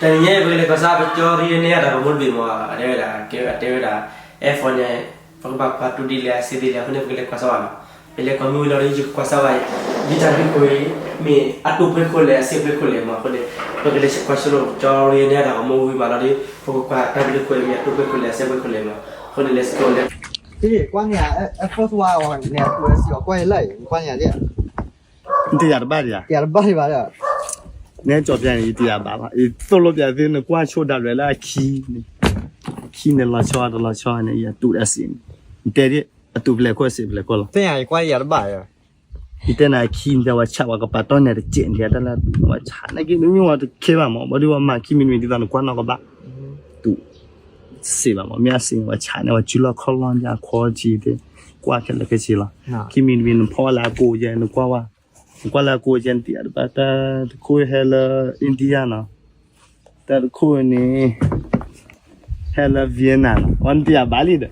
တနံၤညါအံၤ ပကလဲၤကွၢ်စၢ်ပကၠီရံန့ၢ်အတၢ်ဂီၤမူတဘ့ၣ်မး, အတဲဝဲဒၣ်, အတဲဝဲဒၣ်, Air Force န့ၣ်, ပကဘၣ်ကွၢ်တူၢ်ဒ်လဲၣ် အစ့ဒ်လဲၣ် အဃိန့ၣ် ပကလဲၤကွၢ်စၢ်ဘၣ်နီၤ. ပလဲၤကွၢ်မ့ၢ်ဝံၤလီၤဒီး ယကကွၢ်စၢ်ဘၣ်, ဒ်တၢ်ဘျုးခိၣ်အံၤ, မ့ၢ်အတူၢ်ပှဲၤခိၣ်လဲၣ် အစ့ပှဲၤခိၣ်လဲၣ်မး အဃိန့ၣ်, ပကလဲၤကွၢ်ဆိလၢပကၠီရံန့ၢ်အတၢ်ဂီၤမူဝံၤဘၣ်လီၤဒီး ပကကွၢ်တၢ်ဘျုးခိၣ်အံၤ မ့ၢ်အတူၢ်ပှဲၤခိၣ်လဲၣ် အစ့ပှဲၤခိၣ်လဲၣ်မး, အဃိန့ၣ် လဲၤစကိးလဲၤ ကွၢ်န့ၣ်, အ first one န့ၣ် အတူၢ်ဝဲစ့အီၤ ကွၢ်အံၤလၢအံၤ ကွၢ်န့ၣ်, တယာ်တဘၣ်တယာ်, တယာ်တဘၣ်ဒံးဘၣ်ဒီး, နဲကၠီၤပျဲန့ၣ် ယတယာ်ဘၣ်ဘၣ်, ယသိၣ်လိပျဲသု နကွၢ်ဆိဒၣ်လဲာ်လၢအခံ, ခံန့ၣ်လီၤဆီတလီၤဆီန့ၣ် ယတူၢ်အစ့န့ၣ်, နတဲဒ်, အတူၢ်ဖျဲၣ်ခိၣ်အစ့ဖျဲၣ်ခိၣ်လီၤ. ယတဲနၤခံန့ၣ် ဝဲဆးဝဲကပာ်တီၢ်န့ၣ်တစဲးန့ၣ် တၢ်လၢဝဲဆးန့ၣ်က့ မ့ၢ်ဝဲတခဲဘၣ်မး ဘၣ်ဒီးဝဲမၤခံမံၤတမံၤဒ်သိးနကွၢ်နီၢ်ကဘၣ်, တူၢ် စ့ဘၣ်မး မ့ၢ်အစ့န့ၣ် ဝဲဆးန့ၣ် ဝဲစုလီၢ်ခီၣ်လီၢ်န့ၣ် အခွီဆံးသ့ၣ်, ကွၢ်ခဲလၢာ်ခဲဆ့လီၤ. ခံမံၤတမံၤ နဖီၣ်လၢအကိးယဲ နကွၢ်ဝဲ, နကွၢ်လၢအကိးယဲ နတယာ်တဘၣ် တၢ်တခိၣ်ဟဲလၢ India နီၤ, တၢ်တခိၣ်န့ၣ် ဟဲလၢ Vietnam နီၤ, အဝဲနတယာ်ဘၣ်လံဒီး,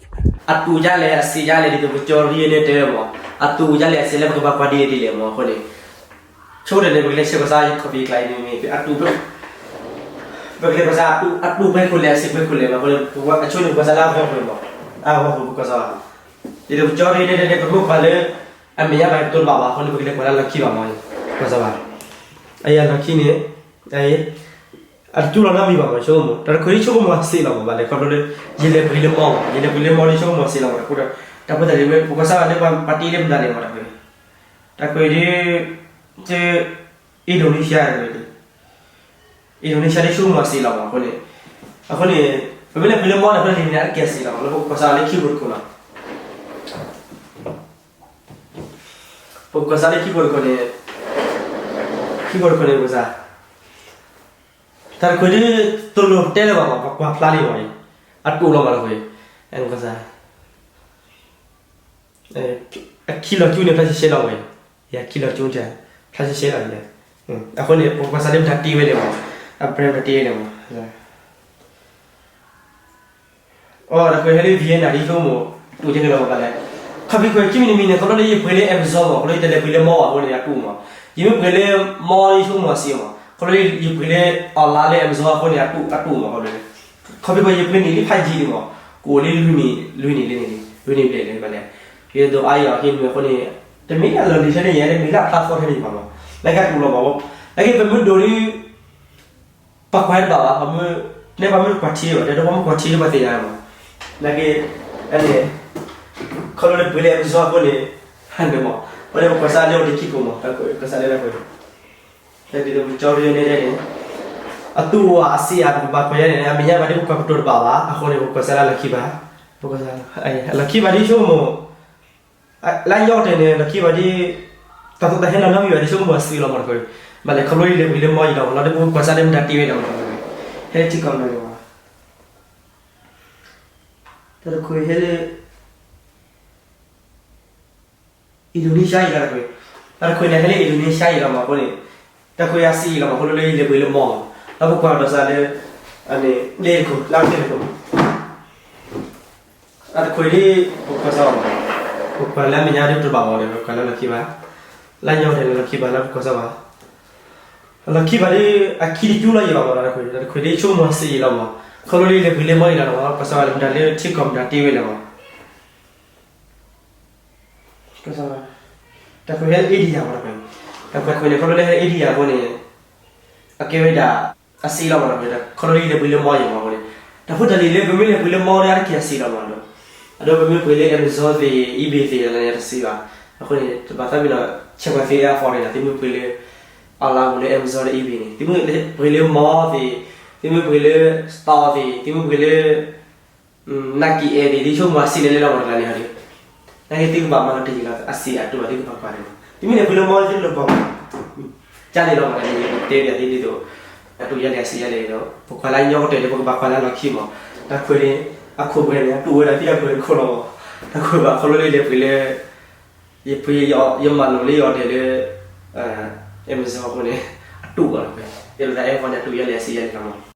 အတူၢ်ဒ်လဲၣ် အစ့ဒ်လဲၣ် ဒ်သိးပကၠီရံန့ၣ်တဲဝဲမး, အတူၢ်ဒ်လဲၣ် အစ့လၢပကဘၣ်ကွၢ်ဒ်လဲၣ်ဒ်လဲၣ်မး အဃိန့ၣ်, ဆိကတၢၢ်န့ၣ် ပကလဲၤဆဲးကွၢ်စၢ် ယ copy ကျါအံၤမ့ၢ်မ့ၢ် အတူၢ် ပကလဲၤကွၢ်စၢ် အတူၢ်ပှဲၤခိၣ်လဲၣ် အစ့ပှဲၤခိၣ်လဲၣ်မး အဃိန့ၣ် အဆိန့ၣ် ပကွၢ်စၢ်လၢအဂီၢ်ပူၤမး, အဂီၢ်ပူၤ ပကွၢ်စၢ်ဘၣ်, ဒ်သိးပကၠီရံန့ၣ်တဲန့ၣ် ပမ့ၢ်ကွၢ်လၢ အမဲာ်ညါဘၣ်တတိတဘၣ်ဘၣ် အဃိန့ၣ် ပကလဲၤကွၢ်လၢလီၢ်ခံဘၣ်မး, ကွၢ်စၢ်ဘၣ်, အအံၤအလီၢ်ခံန့ၣ်, အအံၤ, အတတူၢ်လီၤနီတမံၤဘၣ်မး ဆိကမိၣ် တၢ်တခါအံၤ ဆိကမိၣ်အစ့လီၤမး ဘၣ်လဲၣ် ခီဖျိလၢ ယလဲၤပှ့ၤလၢမီၢ်မး ယလဲၤပှ့ၤလၢမီၢ်ဒီး ဆိကမိၣ်အစ့လီၤမး တၢ်ဖိတၢ်လံၤ ပကွၢ်စၢ်လၢပှၤပာ်တ့ၢ်လၢမတၤန့ၣ်မး တၢ်ကွဲး, တၢ်ကွဲးဒ်, တ Indonesia တၢ်ကွဲးဒ်, Indonesia ဒ်ဆိကမိၣ်အစ့လီၤမး အဃိန့ၣ်, အဃိန့ၣ်, ပမ့ၢ်လဲၤပှ့ၤလၢမီၢ်န့ၣ် အဖျၢၣ်လံန့ၣ် အတကဲစ့လီၤမး လၢပကွၢ်စၢ်လၢခံဖိတခိၣ်လီၤ. ပကွၢ်စၢ်လၢခံဖိတခိၣ်န့ၣ်, ခံဖိတခိၣ်န့ၣ် ပကွၢ်စၢ်, တၢ်တကွဲးဒ်, တလိၣ်တဲလၢၤဘၣ်မး ပကွၢ်ဖျါလံမး, အတူၢ်လီၤမးတကွဲး, အကွၢ်စၢ် အခံလီၤကၠူန့ၣ် ဖျါရှဲရှဲလီၤဝဲ, ယခံလီၤကၠူန့ၣ်, ဖျါရှဲရှဲလီၤ, အဃိန့ၣ် ပကွၢ်စၢ်လၢမတၤတ့ဝဲလဲၣ်မး, အ brand မတၤတ့ဝဲလဲၣ်မး, အတၢ်ကွဲးဟဲလၢ Vietnam ဒ်ဆိကမိၣ်, တူၢ်ကဲကလီၤမးဘၣ်လဲၣ်, ခီဖျိခွဲးခံမံၤတမံၤန့ၣ် ခီဖျိလၢယပှ့ၤလၢ Amazon မး ခီဖျိလၢယတလဲၤပှ့ၤလၢမီၢ်ဘၣ်အဃိန့ၣ် အတူၢ်မး, ယမ့ၢ်ပှ့ၤလၢမီၢ်ဒ်ဆိကမိၣ်အစ့မး ခီဖျိလၢယပှ့ၤလၢ online လၢ Amazon အဃိန့ၣ် အတူၢ်မး ခီဖျိ ခီဖျိခွဲးယပှ့ၤနံၣ်လၢဖးယံာ်ဒံးမး, ကိးလၢလွံၢ်နံၣ်, လွံၢ်နံၣ်လံန့ၣ်, လွံၢ်နံၣ်ဘျဲၣ်လံဘၣ်လဲၣ်, ယဒိးအါယီၤဟံးနွံအဃိန့ၣ်, တမ့ၢ်လၢလီၤလံၤဆၢန့ၣ် ယဲတမ့ၢ်လၢအဖျါသီထဲန့ၣ်ဘၣ်မး, လၢကတူၢ်လီၤမး, လၢကပမ့ၢ်ဒိးဒ် ပှၤကွၢ်တဘၣ်ဘၣ်, န့ၢ်ပှၤမ့ၢ်ကွၢ်ထံဘၣ် တဲဒ်ပှၤမ့ၢ်ကွၢ်ထံဒ်ပှၤသ့ၣ်ညါမး, နာ်က့, အန့ၣ်, ခီဖျိလၢပှ့ၤလၢ Amazon အဃိန့ၣ်, ဟန့ၣ်မး, အဃိန့ၣ် ပကွၢ်စၢ်လၢအဝဲတခံခိၣ်မး, ကွၢ်စၢ်လၢတၢ်ကွဲး, ဒ်သိးပကၠီရံန့ၣ်န့ၣ်, အတူၢ်အစ့ဧါ ပကဘၣ်ကွၢ်ယဲန့ၣ် အမဲာ်ညါဘၣ်ဒ်ပကွၢ်ကတိၤတဘၣ်ဘၣ် အဃိန့ၣ် ပကွၢ်စၢ်လၢလီၢ်ခံဘၣ်, လီၢ်ခံဘၣ်ဒ်ဆိကမိၣ် လၢညီကတၢၢ်န့ၣ် လီၢ်ခံဘၣ်ဒ်, တၢ်သိၣ်တၢ်ဟဲနီၢ်နီတမံၤဘၣ်ဒ်ဆိကမိၣ်အစ့လီၤမးတကွဲး, ဘၣ်လဲၣ် ခီဖျိလၢယလဲၤပှ့ၤလၢမီၢ်အံၤလီၤမး လီၤဒ်ပကွၢ်စၢ်လၢမတၤတ့ဝဲဒၣ်မးတကွဲး, ဟဲလၢထံကီၢ်မးတကွဲး, တၢ်တကွဲးဟဲလၢ Indonesia အံၤလီၤတကွဲး, တၢ်တကွဲးန့ၣ် ဟဲလၢ Indonesia အံၤလီၤမးအဃိန့ၣ်, တၢ်ကွဲးအစ့အံၤလီၤမး ခီဖျိလၢယလဲၤပှ့ၤလၢမီၢ်မး, လၢပကွၢ်ဒီးစၢ်လၢ, အန့ၣ် လၢတခိၣ် လၢတခိၣ် အတခွဲးဒ်, ပကွၢ်စၢ်, ပကွၢ်လၢအမဲာ်ညါဒ်တဘၣ်မးဒီး ပကွၢ်လၢလီၢ်ခံဘၣ်, လၢညီတဲလၢလီၢ်ခံဘၣ်လၢပကွၢ်စၢ်ဘၣ်, လီၢ်ခံဘၣ်ဒ်, အခံတကၠူလီၤယံၤဘၣ်မးဒီးတခွဲး, တခွဲးဒ်ဆိကမိၣ်စ့ယံၤလီၤမး, ခီဖျိလၢယလဲၤပှ့ၤလၢမီၢ်အံၤလီၤဒီး ပကွၢ်စၢ်ဝဲလၢမတၤလၢထံကီၢ်မတၤတ့ဝဲလၢမး တခွဲးဟဲလၢ India မးတခွဲး, တခွဲးန့ၣ် ခီဖျိလၢဟဲလၢ India အဃိန့ၣ်, အကဲဝဲဒၣ်, အစ့လီၤမးတခွဲး, ခီဖျိလၢယလဲၤပှ့ၤလၢမီၢ်ယံၤမးအဃိန့ၣ်, တၢ်ဖိတၢ်လံၤလၢပမ့ၢ်လဲၤပှ့ၤလၢမီၢ်ဒီးအါတက့ၢ်အစ့လီၤမးဒီး, အဒိပမ့ၢ်ပှ့ၤလၢ Amazon သ့ၣ် eBay သ့ၣ်လၢန့ၣ်တစ့ဘၣ်, အဃိန့ၣ် တဘၣ်သးမ့ၢ်ဒီး, ဆဲးကွၢ်သ့အါဖီန့ၣ်ဒီး သုမ့ၢ်ပှ့ၤလၢ, online လၢ Amazon ဒီး eBay န့ၣ် သုမ့ၢ်ပှ့ၤလၢမီၢ်သ့ၣ်, သုမ့ၢ်ပှ့ၤလၢ, store သ့ၣ် သုမ့ၢ်ပှ့ၤလၢ နာ်က့အဲၣ်ဒံး ဒ်ဆိကမိၣ်အစ့လဲၣ်လဲၣ်လီၤမးတဂၤန့ၣ်ဟီဒီး, နာ်က့သုကဘၣ်မၤလီၤတံၢ်လီၤအစ့အတူၢ်ဘၣ် သုကဘၣ်ကွၢ်န့ၣ်လီၤ. သုမ့ၢ်လဲၤပှ့ၤလၢမီၢ်သုတလိၣ်ကွၢ်ဘၣ်, ကန့ၣ်လီၤမးတဂၤန့ၣ် တဲဘၣ်သုဒ်သိး, အတူၢ်ယၤလၢအစ့ယၤလဲၣ်ဒီး ပကွၢ်လၢညီကတၢၢ်န့ၣ် ပကဘၣ်ကွၢ်လၢလီၢ်ခံမး, တၢ်ခွဲးန့ၣ်, အခိၣ်ပှဲၤန့ၣ် အတူၢ်ဝဲဒၣ်သုတၢ်ခွဲးတခိၣ်လီၤမး, တၢ်ခွဲးဘၣ်ခီဖျိလၢယလဲၤပှ့ၤလၢ ယပှ့ၤ, ယမၤလိာ်လၢယအီၤတဲာ်လၢ, Amazon အဃိန့ၣ်, အတူၢ်ဘၣ်တခွဲး, တဲလီၤသး Air Force န့ၣ် အတူၢ်ယၤလၢအစ့ယၤလဲၣ်လီၤမး.